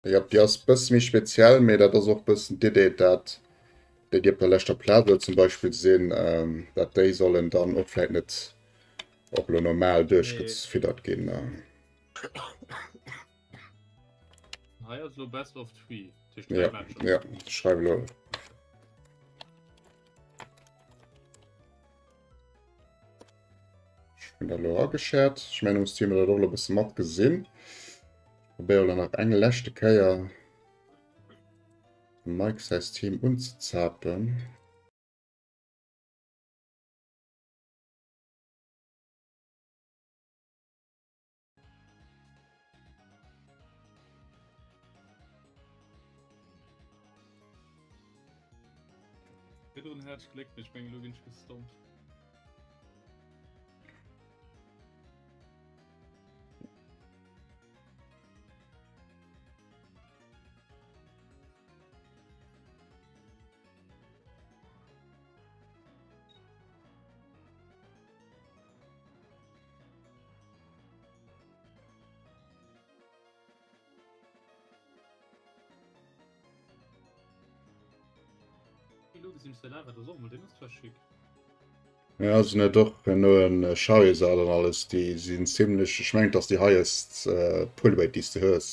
Jop, déi ass bësse méi speziell, mee dat ass och bëssen d'Idee, dat déi, déi op der leschter Plaz elo zum Beispill sinn, dat déi sollen dann och vläit net och elo normal duerchgefiddert ginn. Hei ass elo Best of Three, dat heescht 3 Matcher. Ja, schreiw elo. Ech hunn dat elo ageschert. Ech mengen, um Stream huet der dat och elo e bësse matgesinn. Probéiere elo nach eng leschte Kéier dem Mike säi Stream unzezapen. Virdrun hat ech Gléck, mee ech mengen elo ginn ech gestompt. Ja sinn net och no en Charizard an alles déi sinn zimmlech ech mengen dass déi highest äh, Pull Weight déi s de hues.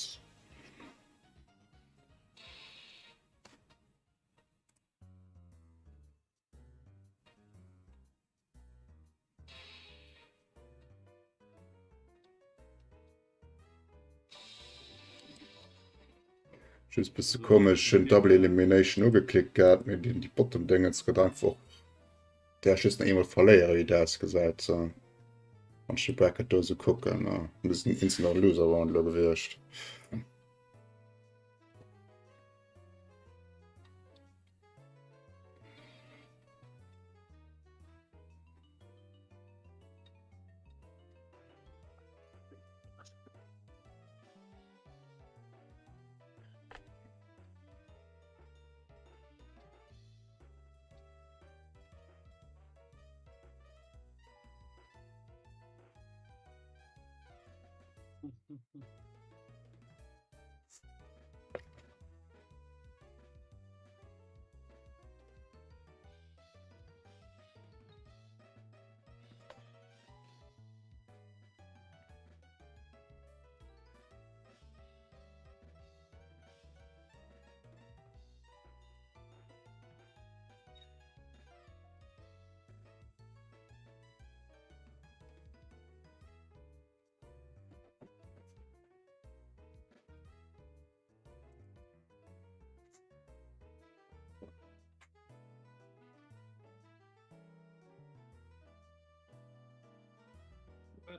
Just bësse komesch, ech hunn Double Elimination ugeklickt gehat, mee déi Bottom Déngens gëtt einfach där just nach eemol verléieren, wéi dat ausgesäit. Wann ech de Bracket do esou kucken, dat ass en Instant Loser Round elo gewiescht.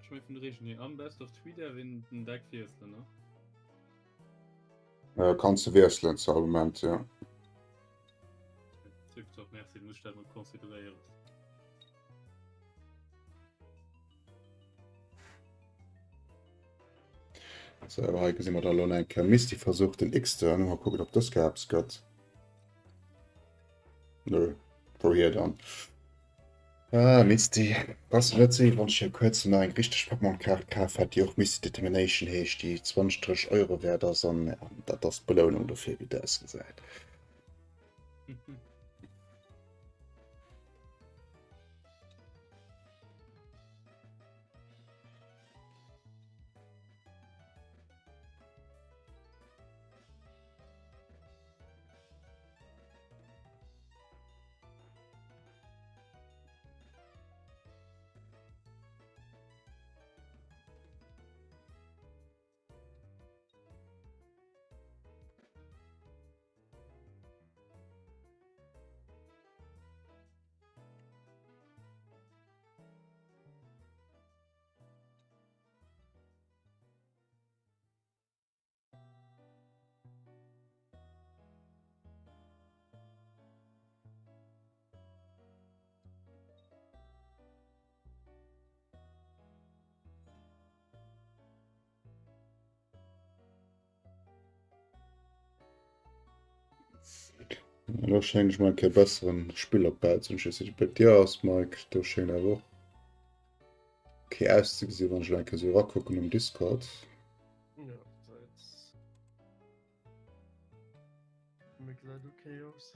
Vun de Regeln hier am Best of Three däerf een den Deck wiesselen, ne? Äh, kanns du wiesselen zu all Moment, ja. Tipptopp, merci, muss ich dat mol consideréieren. So, awer hei gesi mer da lo eng Kéier Misty versucht den X-Turn. Mal kucken, ob dës Kéier eppes gëtt. Nö, wouhier dann? Ah, Misty. Bass du net séier, wann ech hier kuerz nach eng richteg Pokémon-Kaart kaf hätt, déi och Misty Determination heescht, déi 20, 30 Euro wäert ass an ja, dat ass d'Belounung dofir, wéi dat ausgesäit. Elo schéngt ech mol eng Kéier besseren Spillopbau ze hunn. Ech weess net wéi et bei dir ass Mike, do schéngt awer och ok auszegesinn, wann ech elo eng Kéier esou erakucken um Discord. Ja, gesäit. dat okay aus.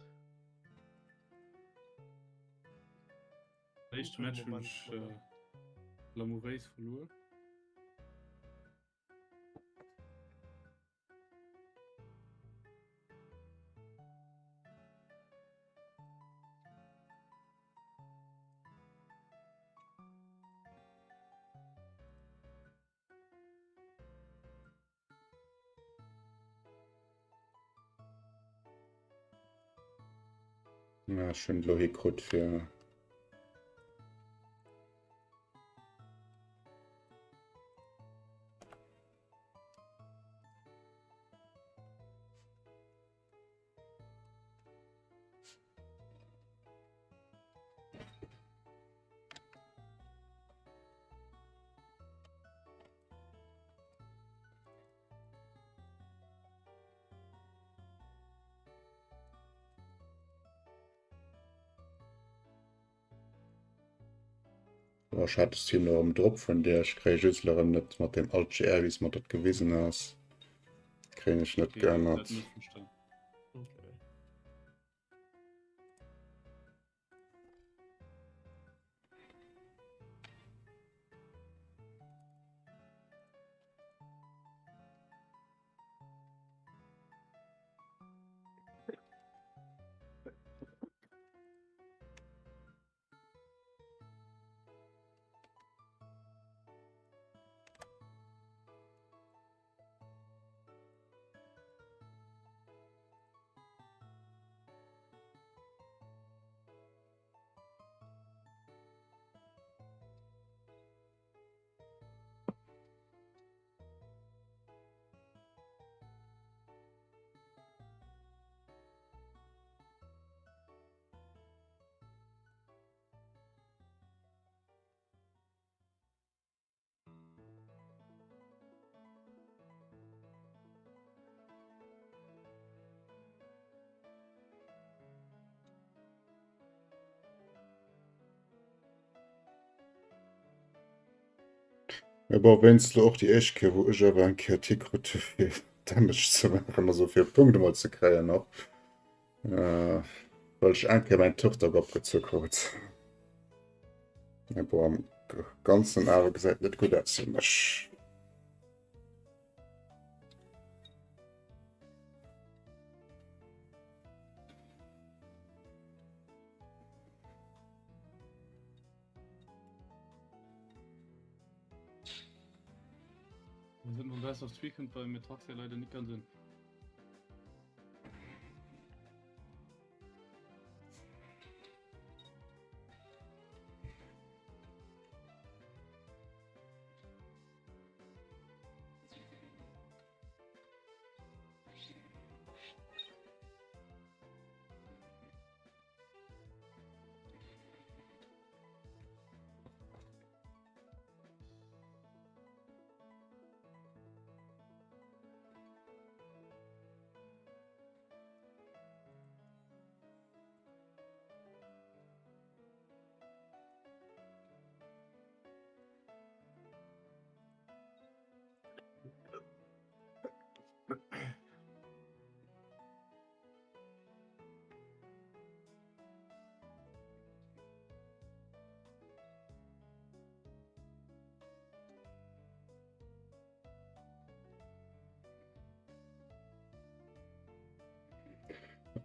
Éischte Match hunn ech lamouréis verluer. Ja, ech hunn et elo hikrut fir. Ech hat es hier noch am Drop vun der ech kréie just erëm net mat dem Alt GR wéi s mer dat gewisen ass kréien ech net geännert. Okay. Mee bon, wéinst elo och déi éischt Kéier, wou ech awer eng Kéier d'Hi krut hu fir Damage ze maachen, also fir Punkt emol ze kréien och, well ech eng Kéier mäin Turtok opgezu krut. Mee bon, am Ganzen awer gesäit net gutt aus fir mech. Wir sind nun Best of Three kommt bei Metaxia leider nicht ganz hin.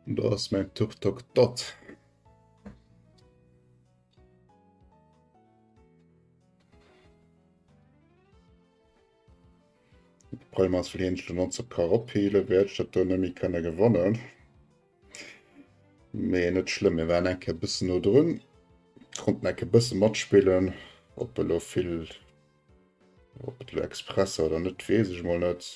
Do ass mäin Turtok dot. Problem ass, well hien sech nonstop ka eropheelen, wäert ech dat do net méi kënne gewannen. Mee net schlëmm, mir waren eng Kéier e bëssen no drun, konnten eng Kéier e bësse matspillen. Ob elo vill, ob et elo express war oder net, weess ech mol net.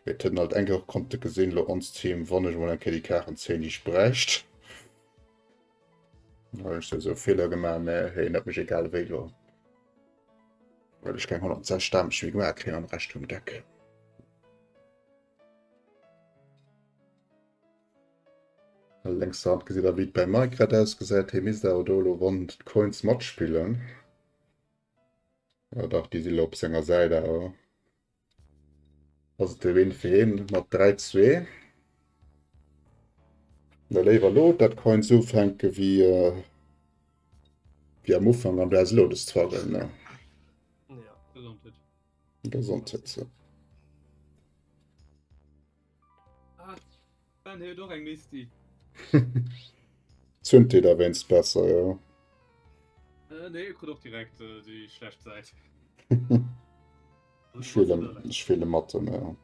Mee et huet een halt eng Kéier och konnte gesinn, elo ons Team, wann ech mol eng Kéier déi Kaarten zéien, déi ech bräicht. Ech sou Feeler gemaach, mä hey, net mech egal wéi lo. Well ech keng 160 Damage méi gemaach kréien am Rescht vum Deck. A lénks der Hand gesitt der wéi et bei Mike grad ausgesäit. Hie misst awer do elo ronn d'Coins matspillen. Ja dach, déi si lo op senger Säit awer. Ass et de Win fir hien mat 3 2. Da léiwer elo dat Coins ufänke wéi äh, wéi am Ufank an du has elo de Struggle, ne? Ja. Gesondheet. Gesondheet. So. Ah, Ben huet och eng Misty. Zünd dir da wéinst besser, jo. Äh, nee, krut och direkt äh, déi schlecht Säit. Ech feele, ech feele Mathe, ja.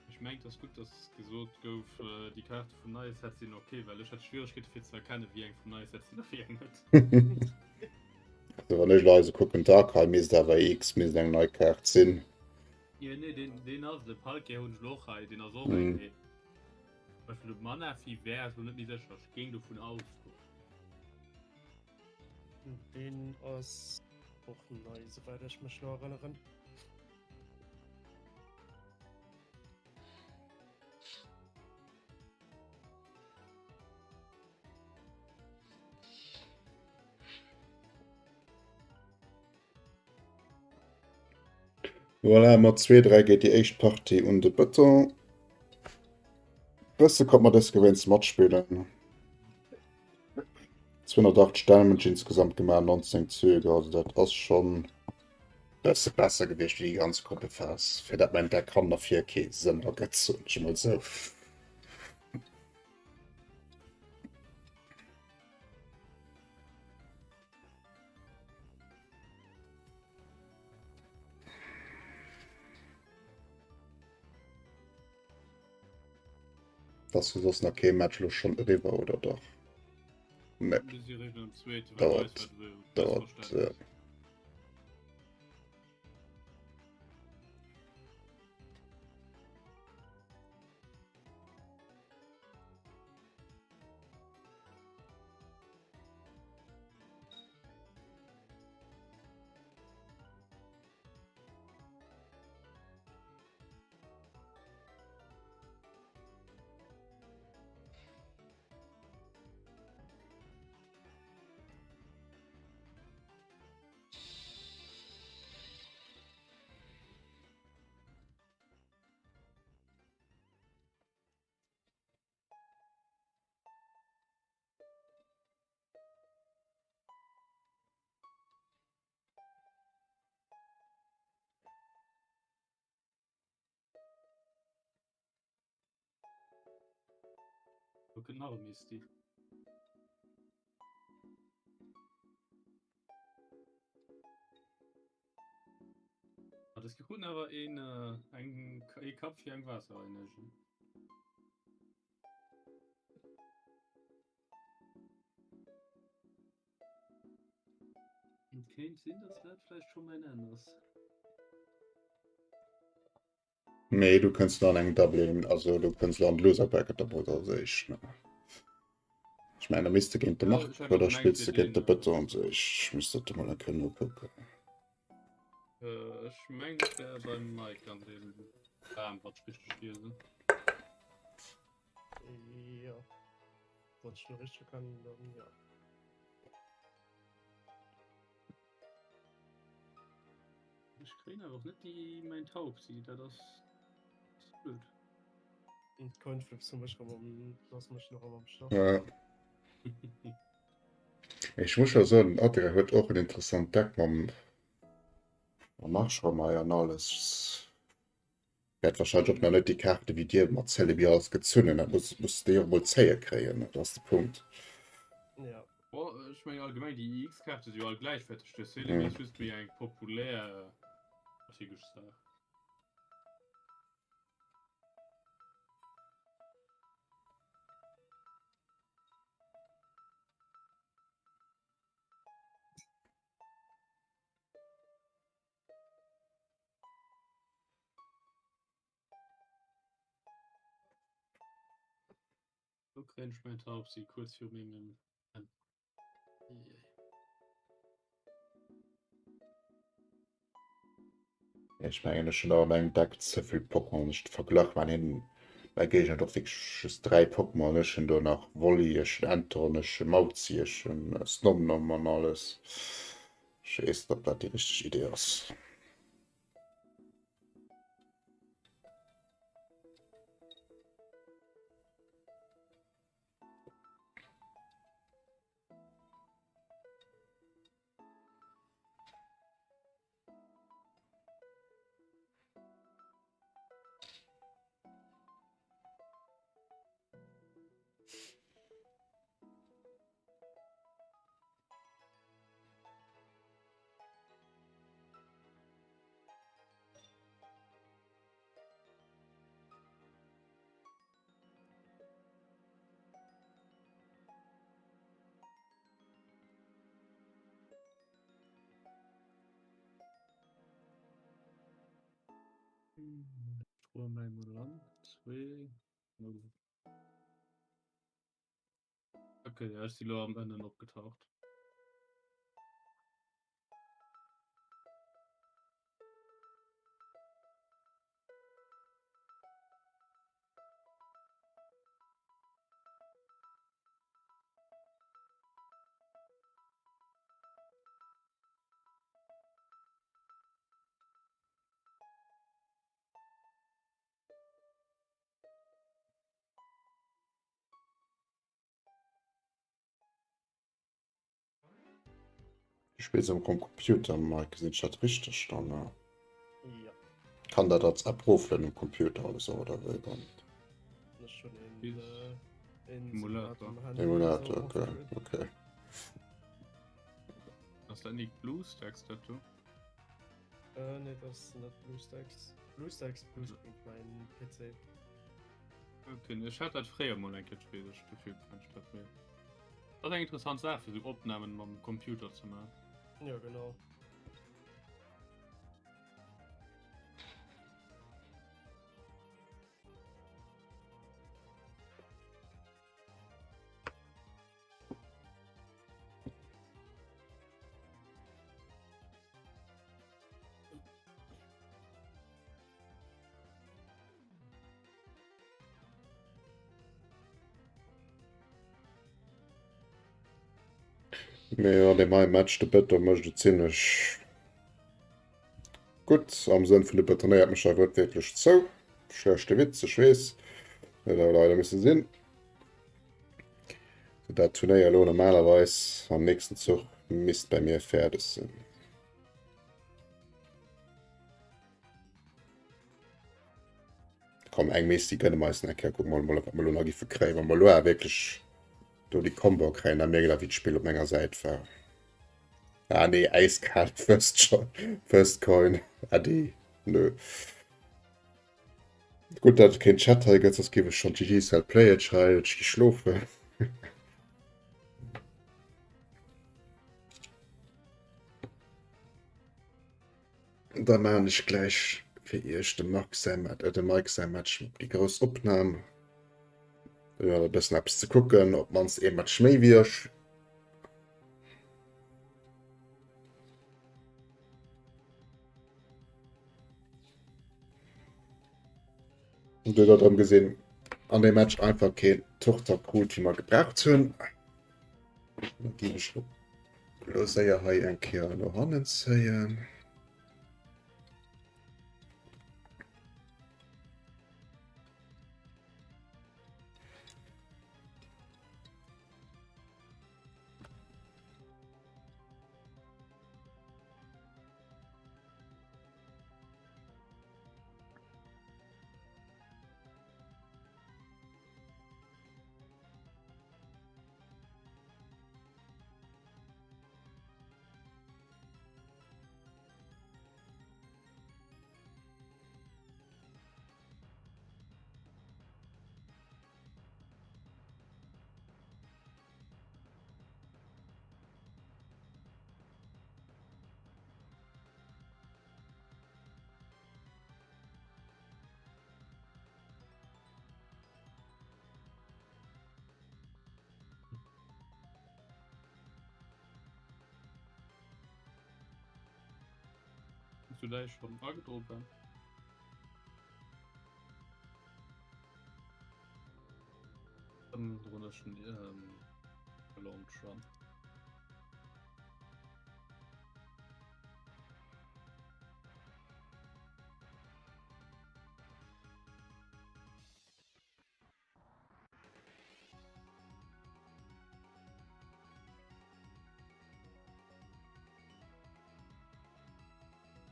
Ech mengt ass gutt dass gesot gouf äh, déi Kaarte vum neie Set sinn ok, well ech hat Schwieregkeete fir ze erkennen wéi eng vum neie Set sinn a wéi eng net. Also wann ech lo eise kucken, Darkrai misst awer X misst eng nei Kaart sinn. Jo nee deen deen ass de Palkia hunn ech lo och hei, deen ass och eng mee zum Beispill de Manaphy wär ech lo net méi sécher, ech géing dovun ausgoen. Deen ass och nei, souwäit ech mech lo erënneren. Voilà, mat 2-3 geet déi éischt Partie un de Bëton. Bësse konnt mer dës gewéinst matspillen. 208 Damage insgesamt gemaach, 19 Züge, also dat ass schon bësse besser gewiescht wéi déi ganz Gruppephas, fir dat mäin Deck kann der vir kee Sënn ergëtt, soen ech emol sou. Das jo soss nach kee Match lo schon eriwwer oder dach? Nee. Dauert, dauert, ja. Do kënnt nach e Misty. Ah, das kruten awer een, äh, eng, ee Kapp fir eng Waasserenergie. Et kéint sinn, dass dat vläicht scho mäin Enn ass. Mee du kënns lo an eng Double, also du kënns lo an d'Loser Bracket der Brot als éischt. Ne? Ech mengen, da misst de géint de Ja, Marc ech hat oder gemengt, spills fir de géint den, de äh, Bëton an sech. Ech misst dat emol eng Kéier nokucken. Äh, ech mengen, ech wär beim Mike an deem Bam, wann ech richteg liesen. Jo. Wann ech lo richteg erkennen, dann jo. Ech kréien awer och net déi mäin Taubsi, dat ass blöd. Coinflips hu mech rëm am, lass mech lo rëm am Stach. Ja. Ech muss scho soen, den Adria huet och en interessant Deck mam mam Marschrommer an alles. Wäert wahrscheinlech och nach net déi Kaarte wéi dir mat Celebi alles gezunn hunn. Dat muss muss déi och mol zéie kréien, dat ass de Punkt. Ja. Bon, ech mengen allgemeng déi EX-Kaarte si jo all gläichwäerteg. De Celebi ass just méi eng populär strategesch Saach. Do kréien ech mäin Taubsi kuerz viru mengem Enn. Eieiei. Ech mengen ech hunn och a mengem Deck ze vill Pokémon wann ech de Verglach man hin mäi Géigner huet och wierklech just 3 Pokémon an ech hunn do nach Wolli, ech hunn Enteron, ech hunn Mauzi, ech hunn Snomnom an alles. Ech weess net ob dat déi richteg Idee ass. Okay, ja, ech si lo am Ënnen opgetaucht. Du spills am Computer, Mike, gesinn ech dat richteg dann? Ja. Kann dat als App roflueden um Computer oder so oder wéi dann? Ech hunn een, äh, een Emulator. separat um Handy Emulator, so okay, erofgelueden. okay. Ass dat nicht BlueStacks dat do? Äh, nee, dat ass net BlueStacks. BlueStacks bluescreen mein PC. Okay, ech hat dat fréier mol eng Kéier gespillt, ech Gefühl kenn ech dat méi. Dat ass eng interessant Saach fir sou Opnamen mam Computer ze maachen. Ja, genau. Mee jo, dee hei Match, de Beton mécht et zimlech gutt, am Sënn vun de betonéiert mech awer net wierklech zou. Schlechte Witz, ech weess, huet awer leider misse sinn. Sou dat Turnéier elo normalerweis am nächsten Zuch misst bei mir fäerdeg sinn. Komm, eng Missi gënne mer eis nach eng Kéier. Kucke mer mol, wat mer elo nach giffe kréien, wa mer elo awer wierklech do déi Combo kréien. Da mierkt der, wéi d'Spill op menger Säit war. Ah nee, äiskal First Shot, First Coin. Äddi, nö. Gutt, datt et keen Chat hei gëtt, soss géif ech schonn GG Cell Play it schreiwen, ech gi schlofen. Da maan ech gläich fir iech dem Marc säi Match, äh, dem Mike säi Match déi grouss Opnahm. Dann huet e bëssen eppes ze kucken, op d'mannst ee Match méi wéi ech. Und du huet erëm gesinn, an deem Match einfach keen Tochter krut, wéi mer gebraucht hunn. Dann ginn ech lo séier hei eng Kéier no hannen zéien. du däi schonn agedroen, Ben? Dann droen ech den ähm, Launch an.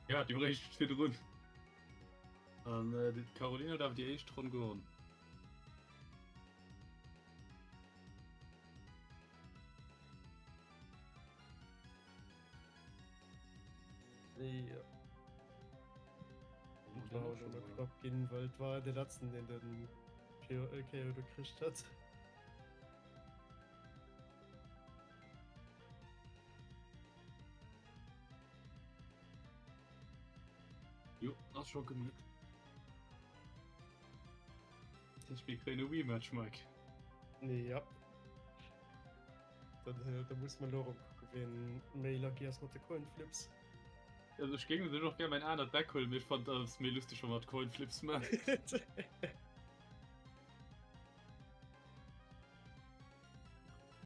Ja, déi bréicht virdrun. An äh, die Caroline huet awer déi éischt Ronn gewonnen. Ja. War auch schon knapp ginn, well et war de letzten, den den KO gekriegt hat. Jo, ass scho gemeet. Dat heescht, mir kréien e Rematch, Mike. Ja. Dann, äh, da muss man lo kucken, wien méi lucky ass mat de Coinflips. Also ech géing u sech och gär mäin anert Deck huelen, mee ech fand ass méi lusteg, wa mer d'Coinflips maachen.